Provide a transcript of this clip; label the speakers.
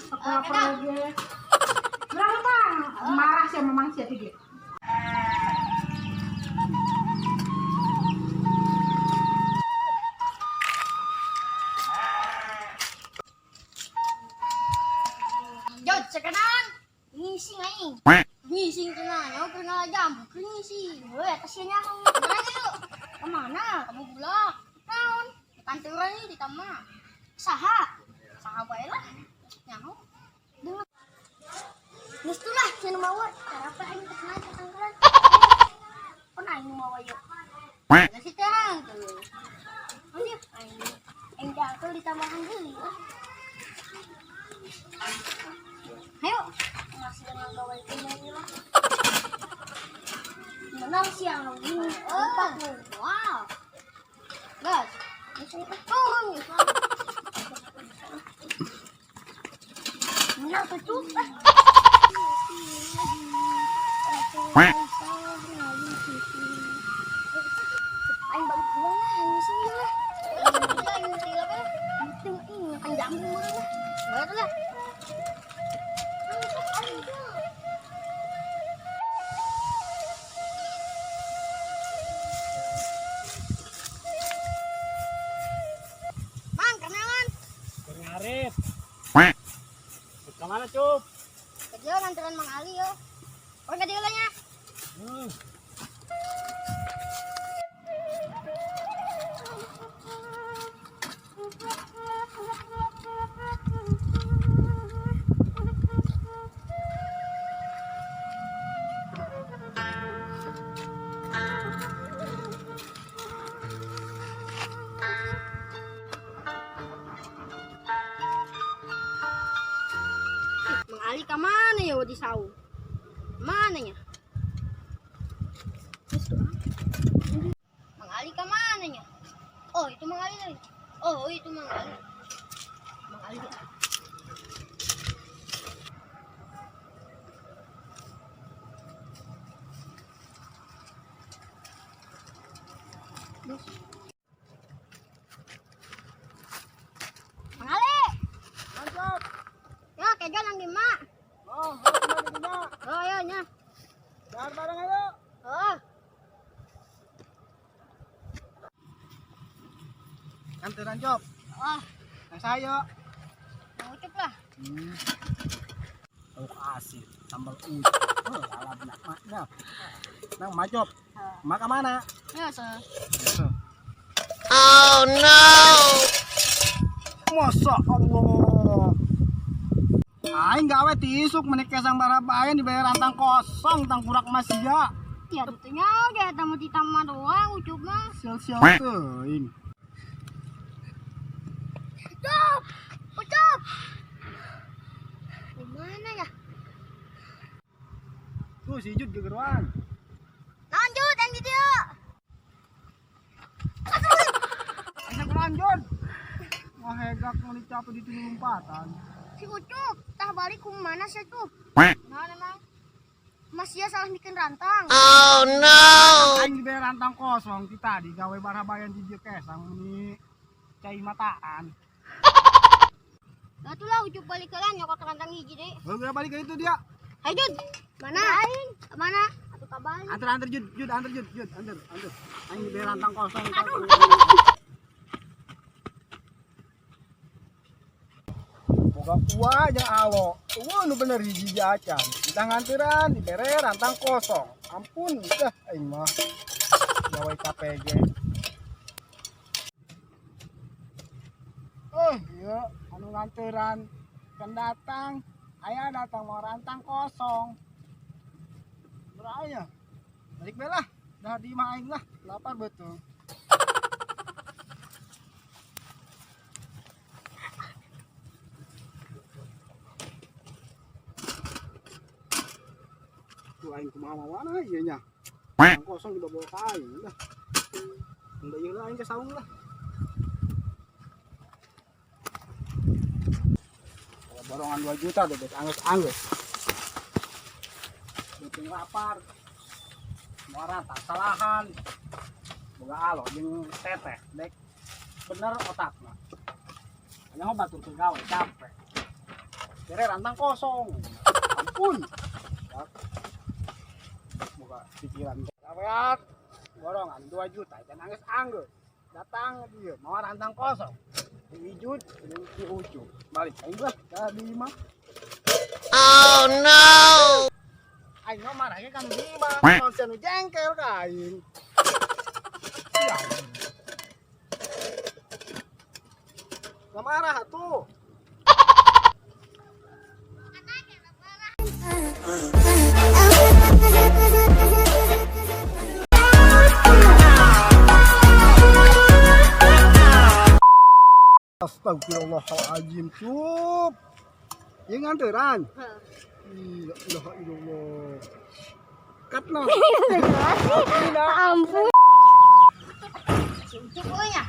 Speaker 1: Aku lapar lagi. Berapa? Marah sih memang sih gitu.
Speaker 2: Jod, sekarang ngising aing. Ngising tenang, aku pernah jambu ke ngising. Weh, kasihannya aku. Kemana yuk? Kemana? Kamu bulak. Naon? Di kantoran nih di taman. Saha? Saha bae lah. Nyaho. Dengar. Geus tuh lah, cenah mawa. Cara apa aing kesana ke kantoran? Pon aing mawa yuk. Ada si terang tuh. Lanjut, aing. Aing jatuh di tambahan deui. Ayo, masih dengan gawe ini lah. Benar sih yang begini. Oh, wow. Gas, bisa turun gitu. Benar tuh. Aing balik pulang lah, aing sini lah. Aing sini lah. Penting ini makan jambu lah. Balik lah. Mang, kenalan.
Speaker 3: Ngarip. Kemana, Cup?
Speaker 2: Kerja nganteran Mang Ali yo. Oh, enggak diulangnya. Mang Ali ke mana ya di sau? Mana nya? Mang Ali ke mana nya? Oh, itu Mang Ali lagi. Oh, itu Mang Ali. Mang Ali. Mang Ali.
Speaker 3: Mantap.
Speaker 2: Ya, kejo nang di mak.
Speaker 3: Oh, kemana di mana?
Speaker 2: Oh, ya nya.
Speaker 3: Dahar bareng ayo.
Speaker 2: Oh.
Speaker 3: Anteran, Cup.
Speaker 2: Oh,
Speaker 3: Yang saya.
Speaker 2: mau ucup lah.
Speaker 3: Lauk asin, sambal ucap. Oh, alam nak maknya. Nang macop. Mak mana?
Speaker 2: Ya, so.
Speaker 3: Oh no. Masa Allah. Aing gawe tisuk menik kesang barabayan dibayar rantang kosong tang kurak masia.
Speaker 2: Ya, tentunya udah tamu di taman doang ucup mah.
Speaker 3: Sial-sial teuing.
Speaker 2: Ucup! Ucup! Di mana ya?
Speaker 3: Tuh si Jud gegeruan.
Speaker 2: Lanjut yang di dia.
Speaker 3: Asa lanjut. Wah hegak mau dicapek di tujuh lompatan.
Speaker 2: Si Ucup, tah balik ku mana sih tuh? Nah, emang. Mas dia salah bikin rantang.
Speaker 3: Aing dibayar rantang kosong kita di gawe barabayan di dieu kesang meni cai mataan.
Speaker 2: Nah, itulah Ucup balik ke lan nyokot rantang hiji deh.
Speaker 3: Baru balik ke itu dia.
Speaker 2: Hai Jud. Mana? Mana? Atuh kabalik.
Speaker 3: Anter anter Jud, Jud anter Jud, Jud anter anter. Aing dibayar rantang kosong.
Speaker 2: Aduh.
Speaker 3: Boga kuah jeung alo. Eueuh nu bener hiji acan. Kita nganteran dibere rantang kosong. Ampun dah aing mah. Gawe KPG. Oh, iya anu nganteran kan datang. Aya datang mau rantang kosong. Beraya. Balik bae lah. Dah di imah aing lah. Lapar betul. Tuh aing kumaha mawana ieu nya. Rantang kosong dibawa ka aing lah. Udah ieu lah aing ke saung lah. Borongan 2 juta deh, angges-angges. Bikin lapar. Muara tak salahan. Boga alo jeung teteh dek. Bener otakna. Hanya batur ke gawe capek. Kira rantang kosong. Ampun. Ya. Buka pikiran. Lewat borongan 2 juta dan angges angges. Datang dia mau rantang kosong. Diwujud, di ujung. Balik aing lah ka di imah.
Speaker 4: Oh no!
Speaker 3: Aing mah marahnya kan di imah. Naon sia nu jengkel ka aing. Ya. Lah marah atuh. Astagfirullahaladzim, Cup. Ieu nganteran. La ilaha illallah. Kat no.
Speaker 2: Ampun. Si Ucup euy nya.